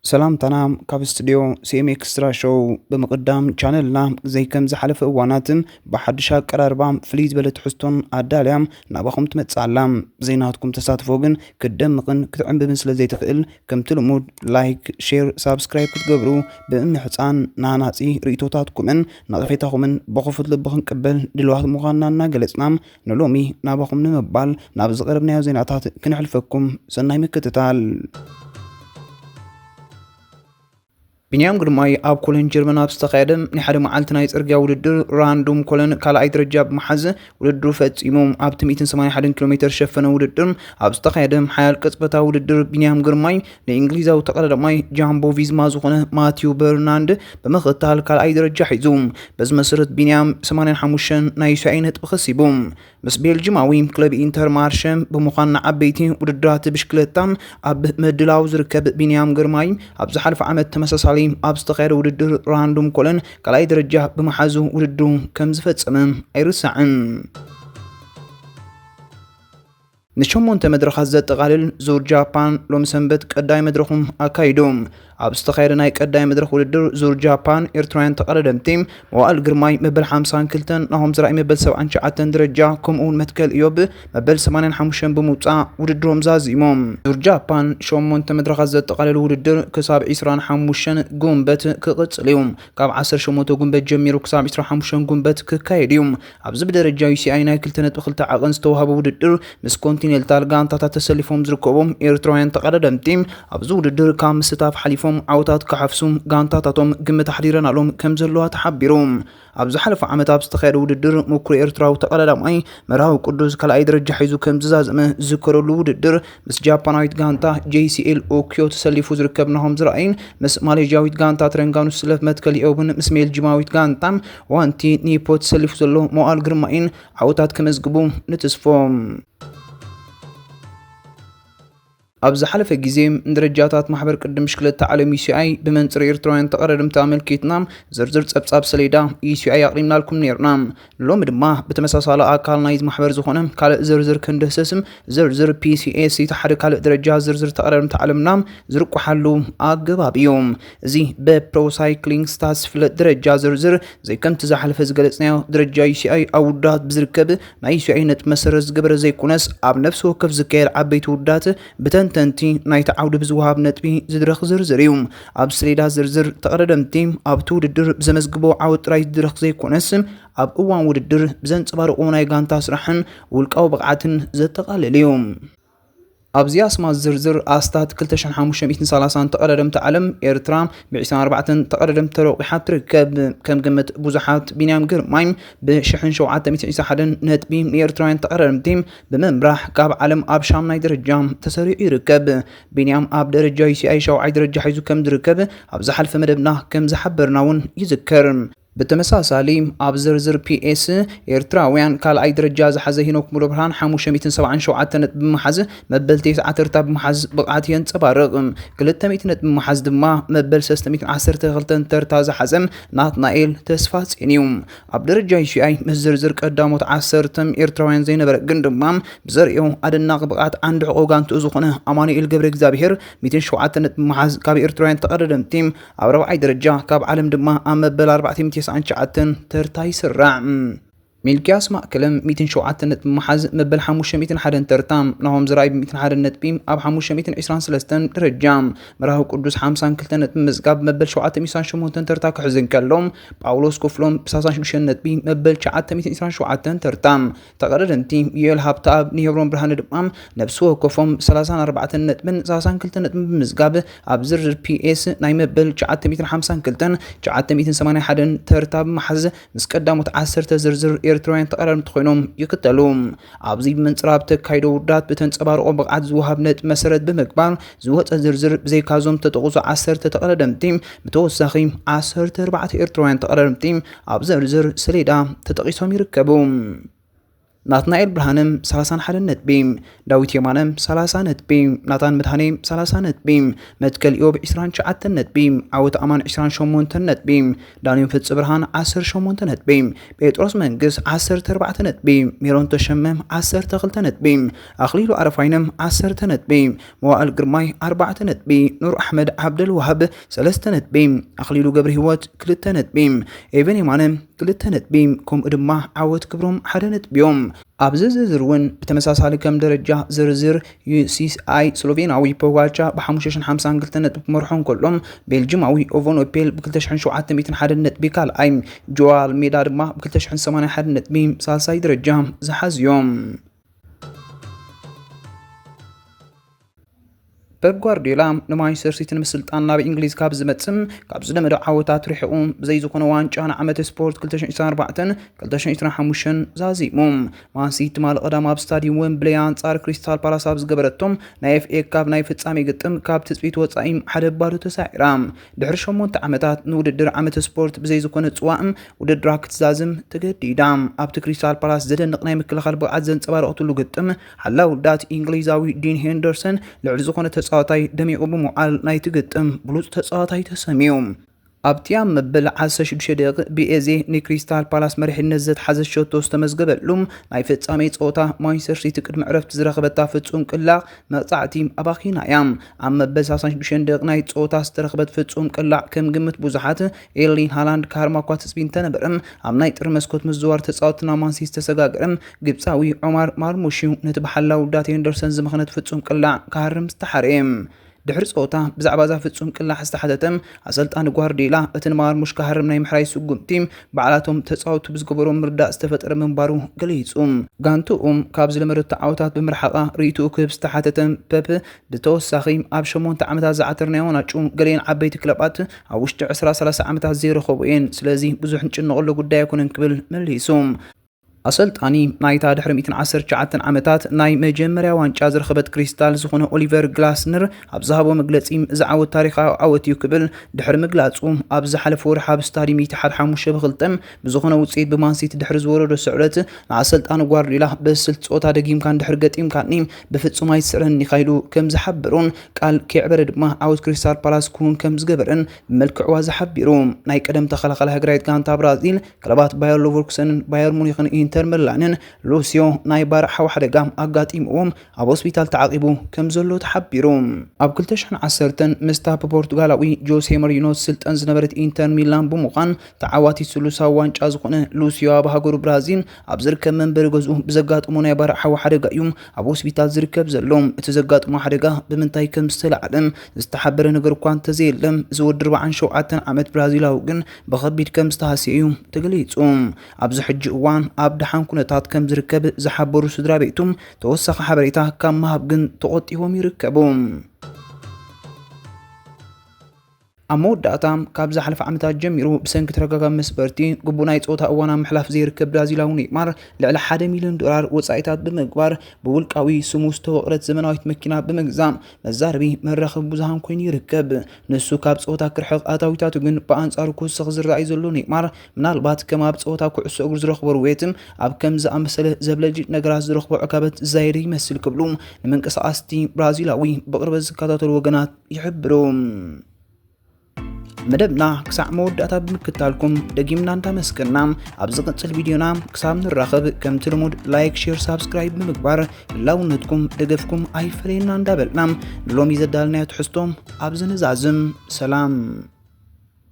ሰላምታና ካብ ስቱድዮ ሲኤም ኤክስትራ ሾው። ብምቕዳም ቻነልና ዘይከም ዝሓለፈ እዋናትን ብሓድሽ ኣቀራርባ ፍልይ ዝበለ ትሕዝቶን ኣዳልያ ናባኹም ትመጽእ ኣላ። ብዘይናትኩም ተሳትፎ ግን ክትደምቕን ክትዕምብብን ስለ ዘይትኽእል፣ ከምቲ ልሙድ ላይክ፣ ሼር፣ ሳብስክራይብ ክትገብሩ ብምምሕጻን፣ ናናጺ ርእይቶታትኩምን ነቐፌታኹምን ብኽፉት ልቢ ክንቅበል ድልዋት ምዃንና እናገለጽና፣ ንሎሚ ናባኹም ንምባል ናብ ዝቐረብናዮ ዜናታት ክነሕልፈኩም። ሰናይ ምክትታል። ቢንያም ግርማይ ኣብ ኮሎን ጀርመን ኣብ ዝተኻየደ ናይ ሓደ መዓልቲ ናይ ጽርግያ ውድድር ራንዱም ኮሎን ካልኣይ ደረጃ ብምሓዝ ውድድሩ ፈጺሙ። ኣብቲ ሚእትን ሰማንያን ሓደን ኪሎ ሜትር ዝሸፈነ ውድድር ኣብ ዝተኻየደ ሓያል ቅጽበታዊ ውድድር፣ ቢንያም ግርማይ ንእንግሊዛዊ ተቐዳዳማይ ጃምቦ ቪዝማ ዝኾነ ማቲው በርናንድ ብምኽታል ካልኣይ ደረጃ ሒዙ። በዚ መሰረት ቢንያም ሰማንያን ሓሙሽተን ናይ ዩሲኣይ ነጥቢ ከሲቡ። ምስ ቤልጅማዊ ክለብ ኢንተር ማርሸ ብምዃን ንዓበይቲ ውድድራት ብሽክለታ ኣብ ምድላው ዝርከብ ቢንያም ግርማይ፣ ኣብ ዝሓለፈ ዓመት ተመሳሳሊ ኣብ ዝተኻየደ ውድድር ራንዱም ኮሎን ካልኣይ ደረጃ ብምሓዙ ውድድሩ ከም ዝፈጸመ ኣይርሳዕን። ንሸሞንተ መድረኻት ዘጠቓልል ዙር ጃፓን ሎም ሰንበት ቀዳይ መድረኹም ኣካይዱ። ኣብ ዝተኻየደ ናይ ቀዳይ መድረኽ ውድድር ዙር ጃፓን፣ ኤርትራውያን ተቐዳደምቲ መዋእል ግርማይ መበል ሓምሳን ክልተን፣ ናሆም ዝራይ መበል ሰብዓን ትሽዓተን ደረጃ፣ ከምኡ እውን መትከል እዮብ መበል ሰማንያን ሓሙሽተን ብምውጻእ ውድድሮም ዛዚሞም። ዙር ጃፓን ሸሞንተ መድረኻት ዘጠቓለለ ውድድር ክሳብ ዒስራን ሓሙሽተን ጉንበት ክቕጽል እዩ። ካብ ዓሰርተ ሸሞንተ ጉንበት ጀሚሩ ክሳብ ዒስራን ሓሙሽተን ጉንበት ክካየድ እዩ። ኣብዚ ብደረጃ ዩሲኣይ ናይ ክልተ ነጥቢ ክልተ ዓቐን ዝተዋህበ ውድድር ምስ ኮንቲኔንታል ጋንታታት ተሰሊፎም ዝርከቡ ኤርትራውያን ተቐዳደምቲ ኣብዚ ውድድር ካብ ምስታፍ ሓሊፎም ዓወታት ክሓፍሱ ጋንታታቶም ግምት ኣሕዲረናሎም ከም ዘለዋ ተሓቢሩ። ኣብ ዝሓለፈ ዓመት ኣብ ዝተኻየደ ውድድር ምኩር ኤርትራዊ ተቐዳዳማይ መርሃዊ ቅዱስ ካልኣይ ደረጃ ሒዙ ከም ዝዛዘመ ዝዝከረሉ ውድድር ምስ ጃፓናዊት ጋንታ ጄሲኤል ኦኪዮ ተሰሊፉ ዝርከብ ናሆም ዝራእይን ምስ ማሌዥያዊት ጋንታ ትረንጋኑ ስለፍ መትከል እዮብን ምስ ቤልጂማዊት ጋንታ ዋንቲ ኒፖ ተሰሊፉ ዘሎ መዋእል ግርማይን ዓወታት ከመዝግቡ ንትስፎ። ኣብ ዝሓለፈ ግዜ ንደረጃታት ማሕበር ቅድም ብሽክለታ ዓለም ዩሲኣይ ብመንጽር ኤርትራውያን ተቐዳደምቲ ኣመልኪትና ዝርዝር ጸብጻብ ሰሌዳ ዩሲኣይ ኣቕሪብናልኩም ነይርና። ሎሚ ድማ ብተመሳሳሊ ኣካል ናይዚ ማሕበር ዝኾነ ካልእ ዝርዝር ክንድህሰስም ዝርዝር ፒሲኤስ እቲ ሓደ ካልእ ደረጃ ዝርዝር ተቐዳደምቲ ዓለምና ዝርቁሓሉ ኣገባብ እዩ። እዚ ብፕሮ ሳይክሊንግ ስታትስ ዝፍለጥ ደረጃ ዝርዝር ዘይከምቲ ዝሓለፈ ዝገለጽናዮ ደረጃ ዩሲኣይ ኣብ ውዳት ብዝርከብ ናይ ዩሲኣይ ነጥቢ መሰረት ዝገበረ ዘይኮነስ ኣብ ነፍሲ ወከፍ ዝካየድ ዓበይቲ ውዳት ብተንተንቲ ናይቲ ዓውዲ ብዝወሃብ ነጥቢ ዝድረኽ ዝርዝር እዩ። ኣብ ሰሌዳ ዝርዝር ተቐዳደምቲ ኣብቲ ውድድር ብዘመዝግቦ ዓወት ጥራይ ዝድረኽ ዘይኮነስ ኣብ እዋን ውድድር ብዘንጸባርቑ ናይ ጋንታ ስራሕን ውልቃዊ ብቕዓትን ዘጠቓልል እዩ። ኣብዚ ኣስማት ዝርዝር ኣስታት ክልተ ሽሕን ሓሙሽተ ሚእትን ሰላሳን ተቐዳደምቲ ዓለም ኤርትራ ብዒስራን ኣርባዕተን ተቐዳደምቲ ተረቂሓ ትርከብ። ከም ግምት ብዙሓት ቢንያም ግርማይ ብሽሕን ሸውዓተ ሚእትን ዕስራን ሓደን ነጥቢ ንኤርትራውያን ተቐዳደምቲ ብምምራሕ ካብ ዓለም ኣብ ሻምናይ ደረጃ ተሰሪዑ ይርከብ። ቢንያም ኣብ ደረጃ ዩሲኣይ ሻውዓይ ደረጃ ሒዙ ከም ዝርከብ ኣብ ዝሓለፈ መደብና ከም ዝሓበርና እውን ይዝከር። ብተመሳሳሊ ኣብ ዝርዝር ፒኤስ ኤርትራውያን ካልኣይ ደረጃ ዝሓዘ ሄኖክ ሙሉብርሃን ሓሙሽተ ሚእትን ሰብዓን ሸውዓተን ነጥቢ ብምሓዝ መበል ተስዓ ተርታ ብምሓዝ ብቕዓት የንጸባርቕ። ክልተ ሚእቲ ነጥቢ ብምሓዝ ድማ መበል ሰለስተ ሚእትን ዓሰርተ ክልተን ተርታ ዝሓዘ ናትናኤል ተስፋጽዮን እዩ። ኣብ ደረጃ ዩሲኣይ ምስ ዝርዝር ቀዳሞት ዓሰርተ ኤርትራውያን ዘይነበረ ግን ድማ ብዘርእዮ ኣደናቒ ብቕዓት ዓንዲ ሕቖ ጋንትኡ ዝኾነ ኣማኑኤል ገብረ እግዚኣብሔር ሚእትን ሸውዓተን ነጥቢ ብምሓዝ ካብ ኤርትራውያን ተቐዳደምቲ ኣብ ራብዓይ ደረጃ፣ ካብ ዓለም ድማ ኣብ መበል ኣርባዕተ ሚእቲ ተስዓን ትሽዓተን ተርታ ይስራዕ። ሚልክያስ ማእከለ ሚእትን ሸውዓተን ነጥቢ ብምሓዝ መበል ሓሙሽተ ሚእትን ሓደን ተርታ፣ ናሆም ዝራይ ብ ሚእትን ሓደን ነጥቢ ኣብ ሓሙሽተ ሚእትን ዕስራን ሰለስተን ደረጃ፣ መርሃዊ ቅዱስ ሓምሳን ክልተን ነጥቢ ብምምዝጋብ መበል ሸውዓተ ሚእትን ሸሞንተን ተርታ ክሕዝ እንከሎ፣ ጳውሎስ ክፍሎም ብ ሰላሳን ሽዱሽተን ነጥቢ መበል ትሽዓተ ሚእትን ዕስራን ሸውዓተን ተርታ፣ ተቐዳደምቲ ዮኤል ሃብተኣብ ንሄብሮን ብርሃነ ድማ ነብሲ ወከፎም ሰላሳን ኣርባዕተን ነጥብን ሰላሳን ክልተን ነጥብን ብምምዝጋብ ኣብ ዝርዝር ፒኤስ ናይ መበል ትሽዓተ ሚእትን ሓምሳን ክልተን ትሽዓተ ሚእትን ሰማንያን ሓደን ተርታ ብምሓዝ ምስ ቀዳሞት ዓሰርተ ዝርዝር ኤርትራውያን ተቐዳደምቲ ኮይኖም ይክተሉ። ኣብዚ ብምንጽር ኣብ ተካይዶ ውዳት ብተንጸባርቆ ብቕዓት ዝወሃብ ነጥቢ መሰረት ብምግባር ዝወጸ ዝርዝር ብዘይካዞም ተጠቕሱ ዓሰርተ ተቐዳደምቲ ብተወሳኺ ዓሰርተ ኣርባዕተ ኤርትራውያን ተቐዳደምቲ ኣብ ዝርዝር ሰሌዳ ተጠቒሶም ይርከቡ። ናትናኤል ብርሃነ ሰላሳን ሓደን ነጥቢ፣ ዳዊት የማነ ሰላሳ ነጥቢ፣ ናታን መድሃኔ ሰላሳ ነጥቢ፣ መትከል ኢዮብ ዕስራን ትሽዓተን ነጥቢ፣ ዓወት ኣማን ዕስራን ሸሞንተን ነጥቢ፣ ዳንኤል ፍጹ ብርሃን ዓሰርተ ሸሞንተ ነጥቢ፣ ጴጥሮስ መንግስ ዓሰርተ ኣርባዕተ ነጥቢ፣ ሜሮን ተሸመ ዓሰርተ ክልተ ነጥቢ፣ ኣኽሊሉ ኣረፋይነ ዓሰርተ ነጥቢ፣ መዋእል ግርማይ ኣርባዕተ ነጥቢ፣ ኑር ኣሕመድ ዓብደል ዋሃብ ሰለስተ ነጥቢ፣ ኣኽሊሉ ገብረ ህይወት ክልተ ነጥቢ፣ ኤቨን የማነ ክልተ ነጥቢ፣ ከምኡ ድማ ዓወት ክብሮም ሓደ ነጥቢ እዮም። ኣብዚ ዝርዝር እውን ብተመሳሳሊ ከም ደረጃ ዝርዝር ዩ ሲ ኣይ ስሎቬናዊ ፖጋቻ ብ ሓሙሽተ ሽሕን ሓምሳን ክልተ ነጥቢ ክመርሖ እንከሎ፣ ቤልጅማዊ ኦቨን ኦፔል ብ ክልተ ሽሕን ሸውዓተ ሚእትን ሓደን ነጥቢ ካልኣይ፣ ጆ ኣልሜዳ ድማ ብ ክልተ ሽሕን ሰማንያን ሓደን ነጥቢ ሳልሳይ ደረጃ ዝሓዙ እዮም። ፔፕ ጓርዲዮላ ንማንቸስተር ሲቲ ንምስልጣን ናብ እንግሊዝ ካብ ዝመጽእ፣ ካብ ዝለመዶ ዓወታት ርሒቑ፣ ብዘይ ዝኾነ ዋንጫ ንዓመት ስፖርት ክልተ ሽሕን ዕስራን ኣርባዕተን ክልተ ሽሕን ዕስራን ሓሙሽተን ዛዚሙ። ማን ሲቲ ትማሊ ቀዳም ኣብ ስታዲየም ዌምብሌይ ኣንጻር ክሪስታል ፓላስ ኣብ ዝገበረቶም ናይ ኤፍ ኤ ካፕ ናይ ፍጻሜ ግጥም ካብ ትጽቢት ወጻኢ ሓደ ባዶ ተሳዒራ። ድሕሪ ሸሞንተ ዓመታት ንውድድር ዓመት ስፖርት ብዘይ ዝኾነ ጽዋእ ውድድራ ክትዛዝም ተገዲዳ። ኣብቲ ክሪስታል ፓላስ ዘደንቕ ናይ ምክልኻል ብቕዓት ዘንጸባረቐትሉ ግጥም፣ ሓላው ውዳት እንግሊዛዊ ዲን ሄንደርሰን ልዕሊ ዝኾነ ተጻዋታይ ደሚቑ ብምውዓል ናይቲ ግጥም ብሉጽ ተጻዋታይ ተሰምዩ። ኣብቲ ኣብ መበል ዓሰርተ ሽዱሽተ ደቂቕ ብኤዜ ንክሪስታል ፓላስ መሪሕነት ዘትሓዘ ሸቶ ዝተመዝገበሉ ናይ ፍጻሜ ጸወታ፣ ማንቸስተር ሲቲ ቅድሚ ዕረፍቲ ዝረኸበታ ፍጹም ቅላዕ መቕጻዕቲ ኣባኺና እያ። ኣብ መበል ሰላሳን ሽዱሽተን ደቂቕ ናይ ጸወታ ዝተረኽበት ፍጹም ቅላዕ ከም ግምት ብዙሓት ኤርሊንግ ሃላንድ ክሃርማ እኳ ትጽቢት እንተነበረ፣ ኣብ ናይ ጥሪ መስኮት ምዝዋር ተጻወትና ማንሲቲ ዝተሰጋገረ ግብጻዊ ዑማር ማርሙሽ እዩ ነቲ ብሓላው ዳት ሄንደርሰን ዝመኸነት ፍጹም ቅላዕ ክሃርም ዝተሓረየ። ድሕሪ ጸወታ ብዛዕባ እዛ ፍጹም ቅላዕ ዝተሓተተ ኣሰልጣኒ ጓርዲዮላ፣ እቲ ንማርሙሽ ክሃርም ናይ ምሕራይ ስጉምቲ ባዕላቶም ተጻወቱ ብዝገበሮ ምርዳእ ዝተፈጠረ ምንባሩ ገሊጹ። ጋንትኡ ካብ ዝለመደቶ ዓወታት ብምርሓቓ ርእይትኡ ክህብ ዝተሓተተ ፔፕ፣ ብተወሳኺ ኣብ ሸሞንተ ዓመታት ዝዓተርናዮ ዋንጫ ገሊአን ዓበይቲ ክለባት ኣብ ውሽጢ ዕስራ ሰላሳ ዓመታት ዘይረኸቡ እየን፣ ስለዚ ብዙሕ ንጭነቐሉ ጉዳይ ኣይኮነን ክብል መሊሱ። ኣሰልጣኒ ናይታ ድሕሪ ሚእትን ዓሰርተ ትሽዓተን ዓመታት ናይ መጀመርያ ዋንጫ ዝረኸበት ክሪስታል ዝኾነ ኦሊቨር ግላስነር ኣብ ዝሃቦ መግለጺ፣ እዚ ዓወት ታሪኻዊ ዓወት እዩ ክብል ድሕሪ ምግላጹ፣ ኣብ ዝሓለፈ ወርሒ ኣብ ስታዲየም ኢትሓድ ሓሙሽተ ብኽልተ ብዝኾነ ውጽኢት ብማንሲቲ ድሕሪ ዝወረዶ ስዕረት፣ ንኣሰልጣኒ ጓርዲዮላ፣ በስልቲ ጸወታ ደጊምካ እንድሕር ገጢምካኒ ብፍጹም ኣይትስዕረኒ ኢኻ ኢሉ ከም ዝሓበሮን ቃል ከየዕበረ ድማ ዓወት ክሪስታል ፓላስ ክውን ከም ዝገበረን ብመልክዕዋ ዝሓቢሩ። ናይ ቀደም ተኸላኻሊ ሃገራዊት ጋንታ ብራዚል ክለባት ባየር ሌቨርኩሰንን ባየር ሙኒኽን ኢንተር ሚላንን ሉሲዮ ናይ ባርዕ ሓዊ ሓደጋ ኣጋጢምዎም ኣብ ሆስፒታል ተዓቂቡ ከም ዘሎ ተሓቢሩ። ኣብ ክልተ ሽሕን ዓሰርተን ምስታ ብፖርቱጋላዊ ጆሴ ሞሪኖ ትስልጠን ዝነበረት ኢንተር ሚላን ብምዃን ተዓዋቲት ስሉሳዊ ዋንጫ ዝኾነ ሉሲዮ ኣብ ሃገሩ ብራዚል ኣብ ዝርከብ መንበሪ ገዝኡ ብዘጋጠሞ ናይ ባርዕ ሓዊ ሓደጋ እዩ ኣብ ሆስፒታል ዝርከብ ዘሎ። እቲ ዘጋጠሞ ሓደጋ ብምንታይ ከም ዝተላዕለ ዝተሓበረ ነገር እኳ እንተዘየለ፣ እዚ ወዲ ኣርባዓን ሸውዓተን ዓመት ብራዚላዊ ግን ብኸቢድ ከም ዝተሃስየ እዩ ተገሊጹ። ኣብዚ ሕጂ እዋን ኣብ ደሓን ኩነታት ከም ዝርከብ ዝሓበሩ ስድራ ቤቱ፣ ተወሳኺ ሓበሬታ ካብ ምሃብ ግን ተቖጢቦም ይርከቡ። ኣብ መወዳእታ፣ ካብ ዝሓለፈ ዓመታት ጀሚሩ ብሰንኪ ተደጋጋሚ መስበርቲ ግቡእ ናይ ጸወታ እዋን ኣብ ምሕላፍ ዘይርከብ ብራዚላዊ ኔይማር፣ ልዕሊ ሓደ ሚልዮን ዶላር ወጻኢታት ብምግባር፣ ብውልቃዊ ስሙ ዝተወቕረት ዘመናዊት መኪና ብምግዛእ መዛረቢ መራኸቢ ብዙሃን ኮይኑ ይርከብ። ንሱ ካብ ጸወታ ክርሕቕ፣ ኣታዊታቱ ግን ብኣንጻሩ ክውስኽ ዝረኣይ ዘሎ ኔይማር፣ ምናልባት ከም ኣብ ጸወታ ኩዕሶ እግሪ ዝረኽቦ ርውየት፣ ኣብ ከም ዝኣመሰለ ዘብለጭልጭ ነገራት ዝረኽቦ ዕጋበት ዝዛየደ ይመስል ክብሉ ንምንቅስቓስቲ ብራዚላዊ ብቕርበት ዝከታተሉ ወገናት ይሕብሩ። መደብና ክሳዕ መወዳእታ ብምክታልኩም ደጊምና እንዳመስገና፣ ኣብ ዝቕጽል ቪድዮና ክሳብ ንራኸብ፣ ከምቲ ልሙድ ላይክ፣ ሼር፣ ሳብስክራይብ ብምግባር ህላውነትኩም ደገፍኩም ኣይፈለየና እንዳበልና፣ ንሎሚ ዘዳለናዮ ትሕዝቶ ኣብዚ ንዛዝም። ሰላም።